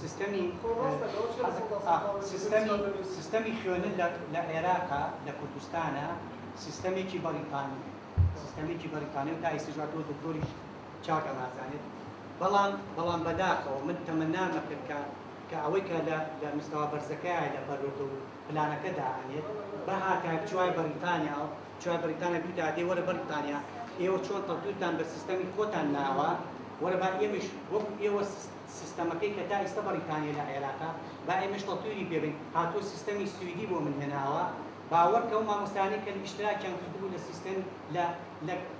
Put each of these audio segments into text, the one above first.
سیستەمی سیستەمی سیستەمی خوێندن لە عێراقا لە کوردستانە سیستەمێکی بەریتانی، سیستەمێکی بەریتانی و تا ئیستاش تۆ دکتۆریش چاک ئەمازانێت. بەڵام بەداخەوە من تەمەنامە کرد کە ئەوەی کە لە مستەوا بەرزەکەیە لە پەروەردە و پلانەکەدا ئەنێت بەهاتای بچوای بەریتانیا و چوای بەریتانیا بوویتە دێ وەرە بەریتانیا، ئێوە چۆن تەتویرتان بە سیستەمی خۆتان ناوە، وەرە با ئێمەش وەکو ئێوە سیستەمەکەی کە تا ئێستا بەریتانیا لە عێراقا با ئێمەش تەتویری پێبین. هاتووە سیستەمی سویدی بۆ من هێناوە، باوەڕکە و مامۆستایانی کە ئیشتراکیان کردبوو لە سیستەم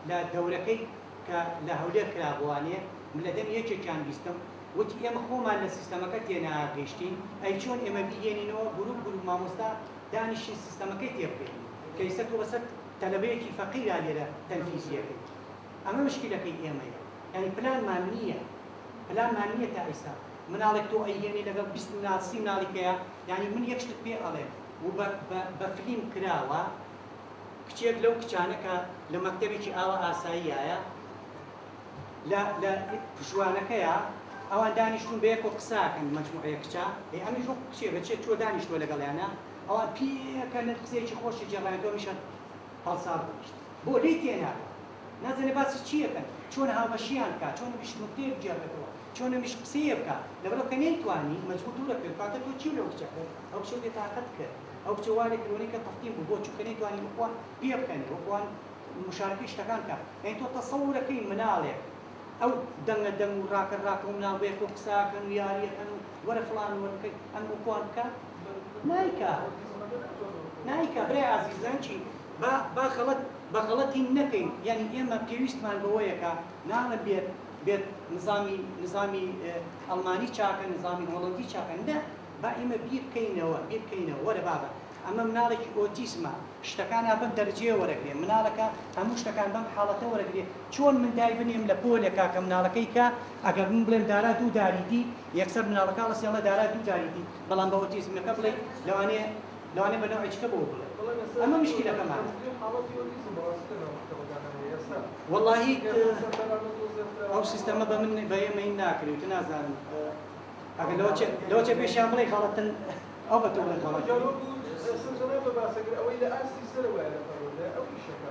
لە دەورەکەی کە لە هەولێر کرابووانێ، من لە دەمی یەکێکیان بیستم وتی ئێمە خۆمان لە سیستەمەکە تێناگەیشتین، ئەی چۆن ئێمە بیهێنینەوە گروپ گروپ مامۆستا دانیشین سیستەمەکەی تێبگەین کە ئێستا تۆ بەسەر تەلەبەیەکی فەقیرا لێرە تەنفیزیەکەی. ئەمە مشکلەکەی ئێمەیە، یعنی پلانمان نییە، پلانمان نییە تا ئێستا مناڵێک تۆ ئەیهێنی لەگەڵ 20 مناڵ 30 مناڵیکەیە. یعنی من یەک شتت پێ ئەڵێم و بە فلیم کراوە، کچێک لەو کچانە کە لە مەکتەبێکی ئاوا ئاساییایە لە پشوانەکەیە ئەوان دانیشتون بە یەکەوە قساکەن، مەجموعەیە کچە، ئەی ئەمیش وەکو کچێکە چێ چووە دانیشتووە لەگەڵیانە، ئەوان پێکەن قسەیەکی خۆشی جێڕایەتەوە، ئەمیشە هەڵسا ڕۆیشت. بۆ لێی تێناگە، نازانێ باسی چییەکەن، چۆن هاوبەشیان بکات، چۆن ئەمیش نوکتەیەک بگێڕێتەوە، چۆن ئەمیش قسەیە بکات، لەبەرەوە کە نەیتوانی مەجبور دوورە کرد. کاتە تۆ چی لەو کچە کرد؟ ئەو کچە بێتاقەت کرد، ئەو کچە وارێ کردوەنی کە تەفتیم بوو، بۆ چونکە نەیتوانی وەکوان پێ بکەنێ، وەکوان مشارکەی شتەکان بکات. یعنی تۆ تەسەورەکەی مناڵێک ئەو دەنگە دەنگ و ڕاکە ڕاکە و مناڵ بەیەکەوە قساکەن و یاریەکەن و وەرە فڵان وەرە بکەن، ئەم وەکوان بکە؟ نایکا، نایکا. برای ئازیزان چی با خەڵەت بە غەڵەتی نەکەین. یعنی ئێمە پێویستمان بەوەیەکە ناڵە بێت بێت نظامی ئەڵمانی چاکە، نظامی هۆڵەندی چاکە، نە، با ئێمە بیرکەینەوە، بیرکەینەوە. وەرە بابە ئەمە مناڵێکی ئۆتیزمە، شتەکان بەم دەرجەیە وەرەگرێ، مناڵەکە هەموو شتەکان بەم حاڵەتە وەرەگرێ. چۆن من دای بنێم لە پۆلێکا کە مناڵەکەی کە ئەگەر من بڵێم دارا دوو داری دی، یەکسەر مناڵەکە هەڵەسێڵە دارا دوو داری دی، بەڵام بە ئۆتیزمەکە بڵێ لەوانەیە بە نەوعێکە بۆ بڵێ. ئەمە مشکلەکەمانە. وەڵاهی ئەو سیستەمە بە من بە ئێمەی ناکرێت، تو نازانم ئەگەر لەوە چێ پێشیان بڵێ خەڵەتن، ئەو بە تۆ بڵێ خەڵەت. ئەوەی لە ئاستی سەرەوەیە لە پەروەردە ئەو ئیشەکە.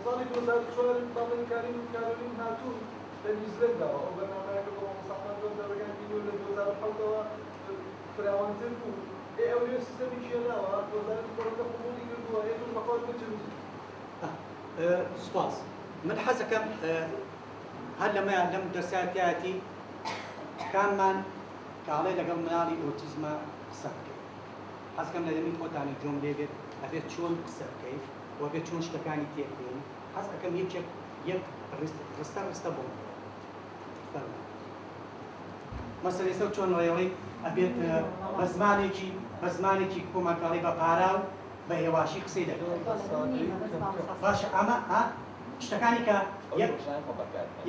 ساڵی 2004 باڵێن کارین و کارۆلین هاتوون لە نیوزلەنداوە، ئەو بەرنامەیەکە بۆ مامۆستامان زۆر دەرەکان بینی و لە 2007ەوە فراوانتر بوو. ئێ ئەو لێ سیستەمێکی هێناوە، وەزارەتی پەروەردە قبوڵی کردووە، ئێ تۆش بەخۆت بچ. سوپاس. من حەزەکەم هەر لەمەیان لەم دەرساتیاتی کاممان کاڵێ لەگەڵ مناڵی ئۆتیزمە قسە بکەیت. حەزکەم لە دەمی خۆتانی جۆم لێ بێت ئەبێت چۆن قسە بکەیت و ئەبێت چۆن شتەکانی تێبگەین. حەز ئەکەم یەکێک یەک ڕستە ڕستە بۆم فەرموو. مەسەلەن ئێستا چۆن ڕێڵی ئەبێت بە زمانێکی کۆمان کاڵی بە پارا و بە هێواشی قسەی دەکەن. باشە ئەمە شتەکانی کە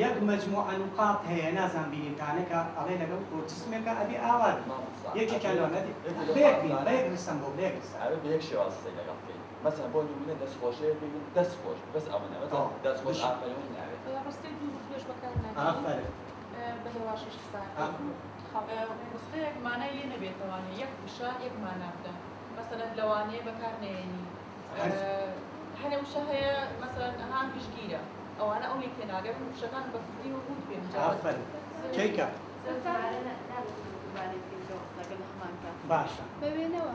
یەک مەجموعە نوقات هەیە نازان بینیتانە کە ئەڵێ لەگەڵ ئۆتیسمێکە ئەبێ ئاوات یەکێکیان لەوانە بەیەک بین، بەیەک ڕستەم بۆ بەیەک ڕستە. ئەبێ بە یەک شێواز قسەی لەگەڵ بکەیت. مەسەلەن بۆ نمونە دەستخۆشەیە بێت، دەستخۆش، بەس ئەوە نە، مەسەلەن دەستخۆش ئافەرین ناوێت. ڕستەی دوو درێژ بەکار ناکەین. ئافەرین. بە هێواشیش قسە ئەکەین. ڕستەیەک مانای لێ نەبێتەوانێ، یەک وشە یەک مانا بدە. مەسەلەن لەوانەیە بەکار نەیەنی. هەنێ وشە هەیە مەسەلەن ها گشتگیرە، ئەوانە ئەو لێ تێناگەن، وشەکان بە کوردی وەکو پێ بجارن. ئافەرین. کەیکە؟ باشە. بەوێنەوە.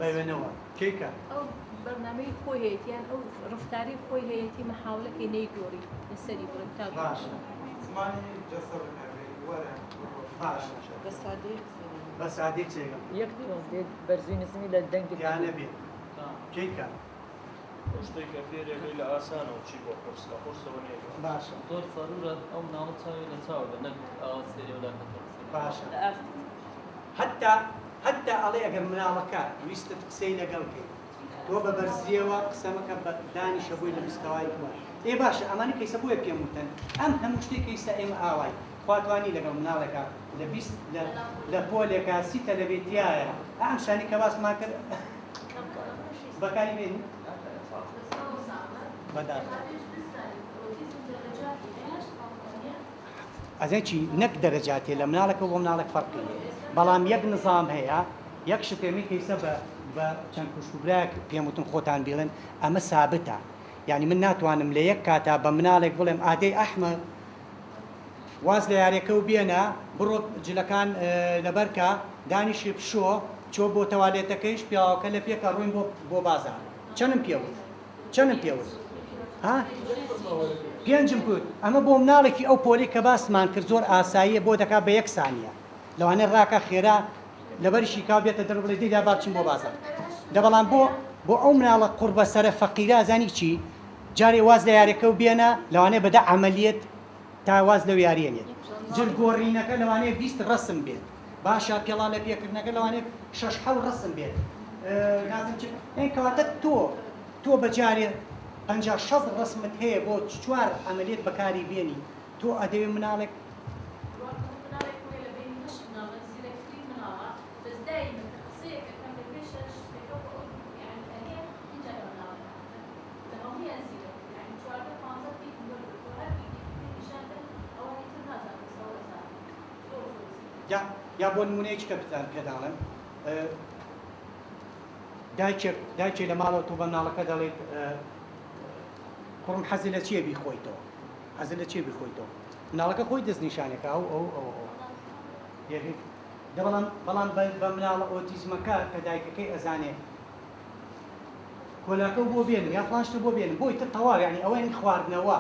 بەوێنەوە. کەیکە؟ ئەو بەرنامەی خۆی هەیەتی، یان ئەو ڕفتاری خۆی هەیەتی، مەحاولەکەی نەیگۆڕی لەسەری بڕی تا باشە. زمانی جەستە بەکاربێنی، وەرە. باشە. بە سادەیی قسە دەکەم. بە سادەیی قسە دەکەم. یەک تۆز دێت بەرزی نزمی لە دەنگت یا نەبێت. کەیکە؟ ئەو شتێک کە فێرێکەی لە ئاسانەوە چی بۆ قورس، لە قورسەوە نەیگە. باشە. زۆر ضرورە ئەو مناڵە چاوی لە چاو بێ، نەک ئاوا سەیری ئەو لاکە تۆ قسە بکەی. باشە. حتی ئەڵێ ئەگەر مناڵەکە ویستت قسەی لەگەڵ کەی، تۆ بە بەرزیەوە قسە مەکە، بە دانیشە بۆی لە مستەوای خۆی. ئێ باشە، ئەمانە کەیسە بۆیە پێم وتن ئەم هەموو شتێک کەیسە ئێمە ئاوای خواتوانی لەگەڵ مناڵێکە لە 20 لە پۆلێکە 30 تەلەبێتیایە. ئەم شانی کە باسمان کرد بەکاری بێنی؟ بەداخەوە. ئەزانی چی نەک دەرەجاتێ لە مناڵێکەوە بۆ مناڵێک فەرقی هەیە بەڵام یەک نزام هەیە یەک شت هەیە من کە ئیسە بە بە چەند خوشک و برایەک پێم وتن خۆتان بیڵێن ئەمە سابتە یانی من ناتوانم لە یەک کاتا بە مناڵێک بڵێم ئادەی ئەحمەد واز لە یاریەکە و بێنە بڕۆ جلەکان لەبەرکە دانیشی بشۆ چۆ بۆ تەوالێتەکەیش پیاوەکە لە پێکە ڕۆین بۆ بۆ بازار چەنم پێوت چەنم پێوت ها پێنجم کوت ئەمە بۆ مناڵێکی ئەو پۆلی کە باسمان کرد زۆر ئاساییە بۆ دەکا بە یەک سانیە لەوانەیە ڕاکا خێرا لەبەرشی کا بێتە دەر بڵێ دەی با بچم بۆ بازاڕ دە بەڵام بۆ بۆ ئەو مناڵە قوڕبەسەرە فەقیرە زانی چی جارێ واز لە یاریەکە و بێنە لەوانەیە بەدە عەمەلیەت تا واز لەو یاریە نێت جل گۆڕینەکە لەوانەیە 20 ڕەسم بێت باشە پێڵا لە پێکردنەکە لەوانەیە شەش حەو ڕەسم بێت نازم چ کەواتە تۆ تۆ بەجارێ 50 60 ڕەسمت هەیە بۆ چوار عەمەلیەت بەکاری بێنی تۆ ئەدەوێ مناڵێک یا یا بۆ نمونەیەکی کە بتان پێداڵێم دایکێک دایکێ لە ماڵەوە تۆ بە مناڵەکە دەڵێیت کوڕم حەزی لە چییە بیخۆیتەوە حەزت لە چیە بیخۆیتەوە مناڵەکە خۆی دەستنیشانێکە ئەو ئەو ئەو ئەو یەکێک دە بەڵام بەڵام بە مناڵە ئۆتیزمەکە کە دایکەکەی ئەزانێ کۆلاکە بۆ بێنم یا فڵان شتە بۆ بێنم بۆی تر تەواو یعنی ئەوە یعنی خواردنەوە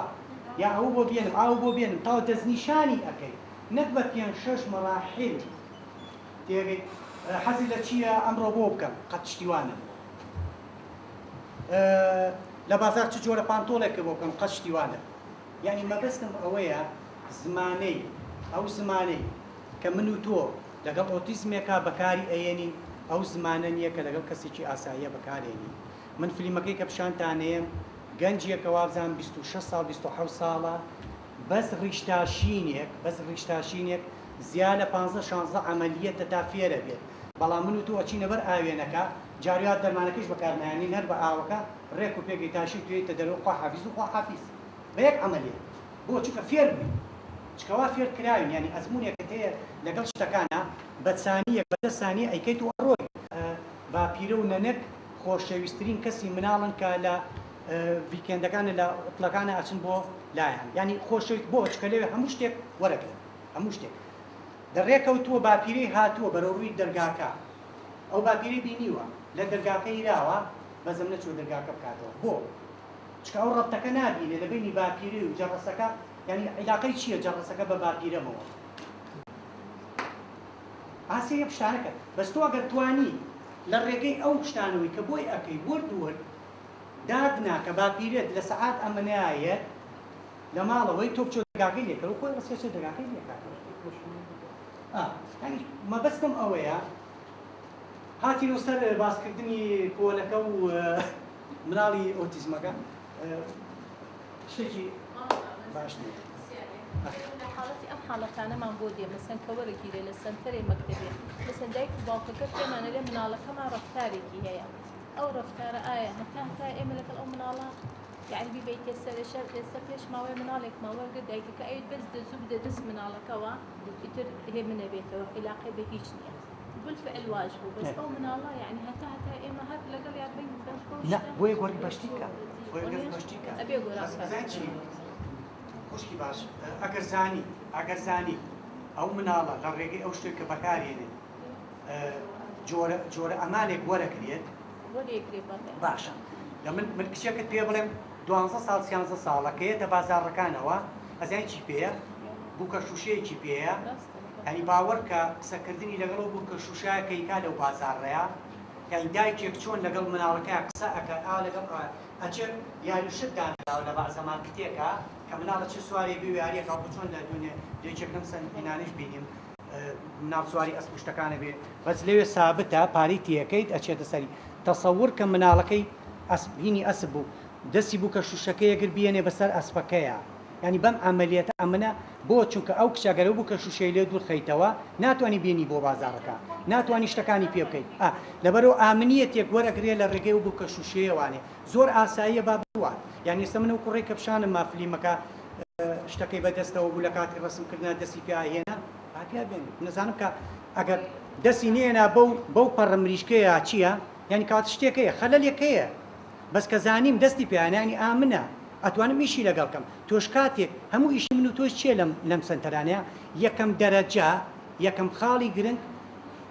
یا ئەو بۆ بێنم ئاو بۆ بێنم تاو دەستنیشانی ئەەکەی نەک بە پێنج شەش مەراحل تێگەی حەزی لە چییە ئەمڕۆ بۆ بکەم قەت شتی وا نەبووە لە بازاڕ چ جۆرە پانتۆڵێکت بۆ بکەم قەت شتی وا نەبوو یانی مەبەستم ئەوەیە زمانەی ئەو زمانەی کە من و تۆ لەگەڵ ئۆتیزمێکا بەکاری ئەیەنین ئەو زمانە نییە کە لەگەڵ کەسێکی ئاساییە بەکارێنین من فلیمەکەی کە پیشانتانەیەم گەنجێکە وابزانم 26 ساڵ 27 ساڵە بەس ڕیشتاشینێک بەس ڕیشتاشینێک زیا لە پانزە شانزە عەمەلیەتە تا فێرە بێت بەڵام من و تۆ ئەچینە بەر ئاوێنەکە جارویار دەرمانەکەیش بەکارنایەنین هەر بە ئاوەکە ڕێک و پێک ئەیتاشی و توێیتە دەرەوە خوا حافیز و خوا حافیز بە یەک عەمەلیەت بۆ چونکە فێر بووین چکە وا فێر کراوین یانی ئەزموونێکت هەیە لەگەڵ شتەکانا بە سانیەک بە دە سانیە ئەیکەیت و ئەڕۆی. باپیرە و نەنک خۆشەویسترین کەسی مناڵن کە لە weekend ەکانە لە عوتڵەکانە ئەچن بۆ لایان یانی خۆشەویست بۆ چکە لەوێ هەموو شتێک وەرەگرن هەموو شتێک دە ڕێکەوتووە باپیرەی هاتووە بەرەو ڕووی دەرگاکە ئەو باپیرەی بینیوە لە دەرگاکە یراوە بەزم نەچووە دەرگاکە بکاتەوە بۆ چکە ئەو ڕەبتەکە نابینێ لە بەینی باپیرەی و جەڕەسەکە یانی عیلاقەی چییە جەڕەسەکە بە باپیرەمەوە ئاسیە یەک شتانەکە بەس تۆ ئەگەر توانی لە ڕێگەی ئەو شتانەوەی کە بۆی ئەکەی ورد ورد دادنا کە باپیرەت لە سەعات ئەمەنایەت لە ماڵەوەی تۆ بچۆ دەرگاکەی لێکەرەوە خۆی ڕسکە چێ دەرگاکەی لێکاتەوە ئا یانی مەبەستم ئەوەیە هاتینەوە سەر باسکردنی پۆلەکە و مناڵی ئۆتیزمەکە شتێکی باش نییە. لە حاڵەتی ئەم حاڵەتانەمان بۆ دێ مەسەن کە وەرەگیرێ لە سەنتەرێ مەکتەبێ مەسەن دایک و باوکەکە پێمانە لێ مناڵەکەمان ڕەفتارێکی هەیە ئەو ڕەفتارە ئایا هەتا هەتا ئێمە لەگەڵ ئەو مناڵە یعنی بیبەیتە سەرێ شەر ئێستا پێش ماوەی مناڵێکمان وەرگرت دایکەکە ئەوێت بەس دەزوو بدە دەست مناڵەکەوە ئیتر هێمن ئەبێتەوە عیلاقەی بە هیچ نییە بالفعل واش بوو بەس ئەو مناڵە یعنی هەتا هەتا ئێمە هەر لەگەڵ یا بین بەم نا بۆیە گۆڕی بەشتی کە بۆیە گەر بەشتی کە ئەبێ گۆران بەس ئەزانی چی خوشکی باش ئەگەر زانی ئەگەر زانی ئەو مناڵە لە ڕێگەی ئەو شتێک کە بەکارێنێت جۆرە جۆرە ئەمانێک وەرەگرێت وەرێگرێ بەڵێ. باشە لە من من کچێکت پێ بڵێم دوانزە ساڵ سیانزە ساڵە کە یەتە بازاڕەکانەوە ئەزانی چی پێیە بووکە شوشەیەکی پێیە یانی باوەڕ کە قسەکردنی لەگەڵ ئەو بووکە شوشایە کە ئیکا لەو بازاڕەیە یانی دایکێک چۆن لەگەڵ مناڵەکەیا قسە ئەکات ئا لەگەڵ ئەچێت یاری شت دانراوە لە بەعزە مارکتێکا کە مناڵ ئەچێ سوارێ بێ و یاریەکا وەکو چۆن لە دوێنێ لە یەکێک لەم سەنتینانەش بینیم مناڵ سواری ئەسپ و شتەکانە بێ بەس لەوێ سابتە پارەی تێکەیت ئەچێتە سەری تەسەور کە مناڵەکەی ئەسپ هینی ئەسپ بوو دەستی بوو کە شوشەکەی ئەگر بیەنێ بەسەر ئەسپەکەیا یانی بەم عەمەلیەتە ئەمنە بۆ چونکە ئەو کچە گەر ئەو بوو کە شوشەی لێ دوور خەیتەوە ناتوانی بێنی بۆ بازاڕەکە ناتوانی شتەکانی پێ بکەیت ئا لەبەرئەوە ئامنیەتێک وەرەگرێ لە ڕێگەی ئەو بوو کە شوشەیەوانێ زۆر ئاساییە با بڕوات یانی ئێستا من ئەو کوڕەی کە پیشانم ما فلیمەکە. شتەکەی بە دەستەوە بوو لە کاتی ڕەسم کردنا دەستی پیا هێنا با پیا بێنێت نەزانم کە ئەگەر دەستی نێنا بەو بەو پەڕە مریشکەیە چییە یعنی کات شتێک هەیە خەلەلێک هەیە بەس کە زانیم دەستی پیا ینی ئامنە ئەتوانم ئیشی لەگەڵ کەم تۆش کاتێک هەموو ئیشی من و تۆش چییە لەم لەم سەنتەرانەیە یەکەم دەرەجە یەکەم خاڵی گرنگ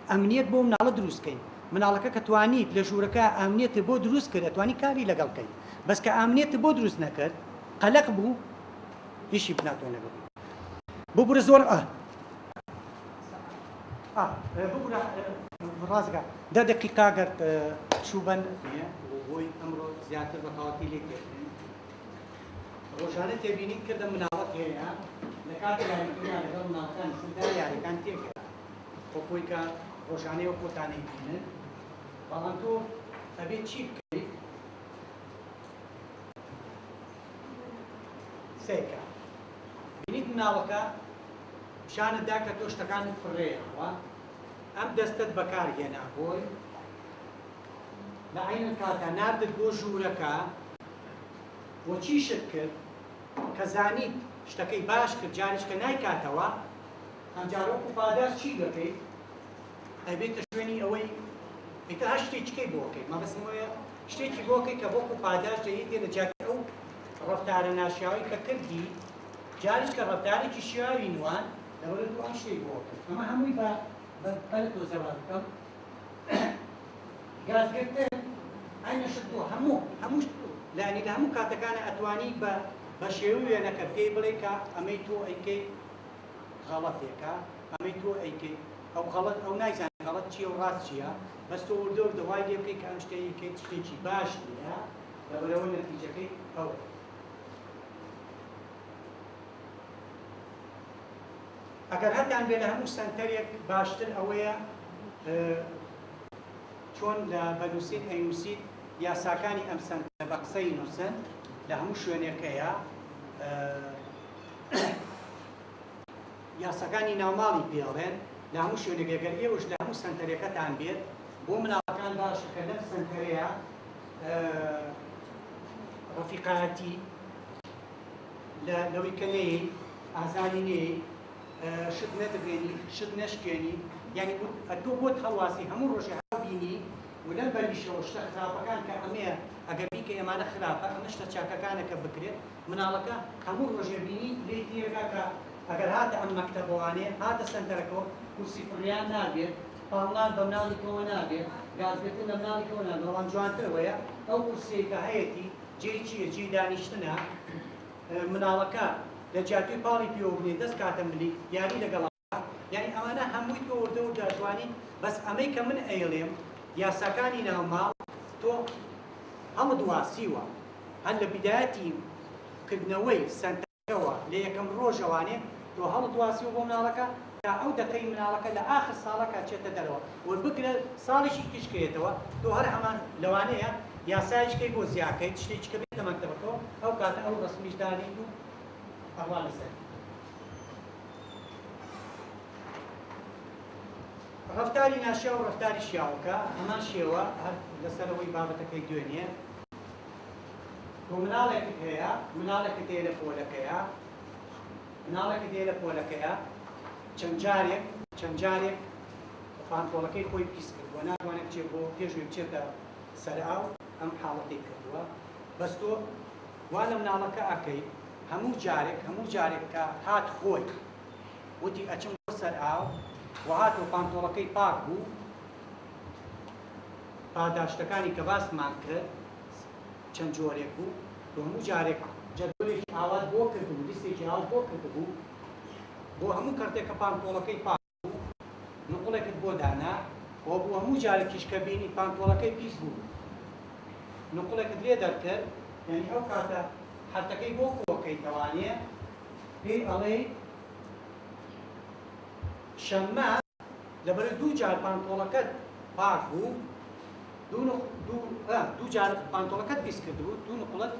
ئەمنیەت بۆ مناڵە دروست کەین مناڵەکە کە توانیت لە ژوورەکە ئەمنیەتت بۆ دروست کرد ئەتوانی کاری لەگەڵ کەیت بەس کە ئەمنیەتت بۆ دروست نەکرد قەلەق بوو ئیشی ناتوانێت لەگەڵ بکەیت ببورە زۆر ئا ئا ببورە ڕاستگە دە دقیقا گەر چوو بن بۆی ئەمڕۆ زیاتر بە تەواوەتی لێ تێبگەین ڕۆژانە تێبینیت کردە مناڵت هەیە لە کاتی یاریکردنا لەگەڵ مناڵەکانی تردا یاریەکان تێکەیە خۆ خۆی کە ڕۆژانەیە و خۆتان ئەیبینن بەڵام تۆ ئەبێ چی بکەیت سەیرکە بینیت مناڵەکە پیشانت دا کە تۆ شتەکانت فڕێیەوە ئەم دەستت بەکارهێنا بۆی لە عین کاتا ناردت بۆ ژوورەکە و چیشت کرد کە زانیت شتەکەی باش کرد جاریش کە نایکاتەوە ئەمجارە وەکو پاداشت چی دەکەیت ئەبێتە شوێنی ئەوەی ئیتر هەر شتێکی کەی بۆ ئەکەیت مەبەستم ئەوەیە شتێکی بۆ ئەکەیت کە وەکو پاداشت دەیتێ لە جیاتی ئەو ڕەفتارە ناشیاوەی کە کردی جاریش کە ڕەفتارێکی شیاوی نوان لەبەرئەوەی تۆ ئەم شتەی بۆ ئەکەیت ئەمە هەمووی بە بە پەلە تۆزێ ڕاست بکەم گازگرتن عەینە شت بۆ هەموو هەموو لانی لە هەموو کاتەکانە ئەتوانی بە بە شێوەی وێنەکە پێی بڵێ کە ئەمەی تۆ ئەیکەی غەڵەتێکە ئەمەی تۆ ئەیکەی ئەو غەڵەت ئەو نایزانێ غەڵەت چییە و ڕاست چییە بەس تۆ وردە وردە وای لێ بکەی کە ئەم شتەی ئەیکەیت شتێکی باش نییە لەبەرئەوە نەتیجەکەی ئەوەیە. ئەگەر هەتان بێ لە هەموو سەنتەرێک باشتر ئەوەیە چۆن لە بە نووسین ئەینووسیت یاساکانی ئەم سەنتەرە بە قسەی نووسن لە هەموو شوێنێک هەیە یاساکانی ناوماڵی پێڵێن لە هەموو شوێنێک گەر ئێوەش لە هەموو سەنتەرەکەتان بێت بۆ مناڵەکان باشە کە لەم سەنتەرەیە ڕەفیقایەتی لە لەوەی کە نەیەی ئازاری نەیەی شت نەدڕێنی شت نەشکێنی یعنی تۆ بۆت هەڵواسی هەموو ڕۆژێ هاوبینی و لەم بەریشەوە شتە خراپەکان کە ئەمەیە ئەگەر بیکەی ئەمانە خراپە ئەمە شتە چاکەکانە کە بکرێت مناڵەکە هەموو ڕۆژێ بینی لێی تێگا کە ئەگەر هاتە ئەم مەکتەبەوانێ هاتە سەنتەرەکەوە کورسی فڕیان نابێت پاڵنان بە مناڵی کەوە نابێت گازگرتن لە مناڵی کەوە نابێت بەڵام جوانتر ئەوەیە ئەو کورسیەی کە هەیەتی جێی چییە جێی دانیشتنە مناڵەکە لە جیاتی پاڵی پێوە بنێ دەست کاتە ملی یاری لەگەڵا یانی ئەمانە هەمووی تۆ وردە وردە ئەتوانی بەس ئەمەی کە من ئەیڵێم یاساکانی ناو ماڵ تۆ هەڵت واسیوە هەر لە بیدایەتی کردنەوەی سەنتەرەکەوە لە یەکەم ڕۆژەوانێ تۆ هەڵت واسیوە بۆ مناڵەکە تا ئەو دەقەی مناڵەکە لە ئاخر ساڵەکە چێتە دەرەوە و بگرە ساڵێکی تریش کەیەتەوە تۆ هەر هەمان لەوانەیە یاسایشکەی بۆ زیاکەیت شتێکی کە بێتە مەکتەبەکەوە ئەو کاتە ئەو ڕەسمیش دانیت و ئەڕوا لەسەر ڕەفتاری ناشیاو و ڕەفتاری شیاوەکە هەمان شێوە هەر لەسەرەوەی بابەتەکەی دوێنێ. تۆ مناڵێکت هەیە، مناڵێکت هەیە لە پۆلەکەیە، مناڵێکت هەیە لە پۆلەکەیە چەند جارێک چەند جارێک پانتۆڵەکەی خۆی پیس کردووە، ناتوانێت بچێت بۆ پێش وێ بچێتە سەر ئاو، ئەم حاڵەتەی کردووە. بەس تۆ وا لە مناڵەکە ئەکەی هەموو جارێک هەموو جارێک کە هات خۆی وتی ئەچم بۆ سەر ئاو و هاتەوە پانتۆڵەکەی پاک بوو پاداشتەکانی کە باسمان کرد چەند جۆرێک بوو تۆ هەموو جارێک جەدوەلێکی ئاوات بۆ کردبوو لیستێکی ئاوات بۆ کردبوو بۆ هەموو کەرتێک کە پانتۆڵەکەی پاک نوقڵێکت بۆ دانا و بۆ هەموو جارێکیش کە بینی پانتۆڵەکەی پیس بوو نوقڵێکت لێ دەرکرد یانی ئەو کاتە حەرتەکەی بۆ کۆکەیتەوانێ پێی ئەڵێی شەممە لەبەرە دوو جار پانتۆڵەکەت پاک بوو دوو دوو جار پانتۆڵەکەت پیس کردبوو دوو نوقڵت.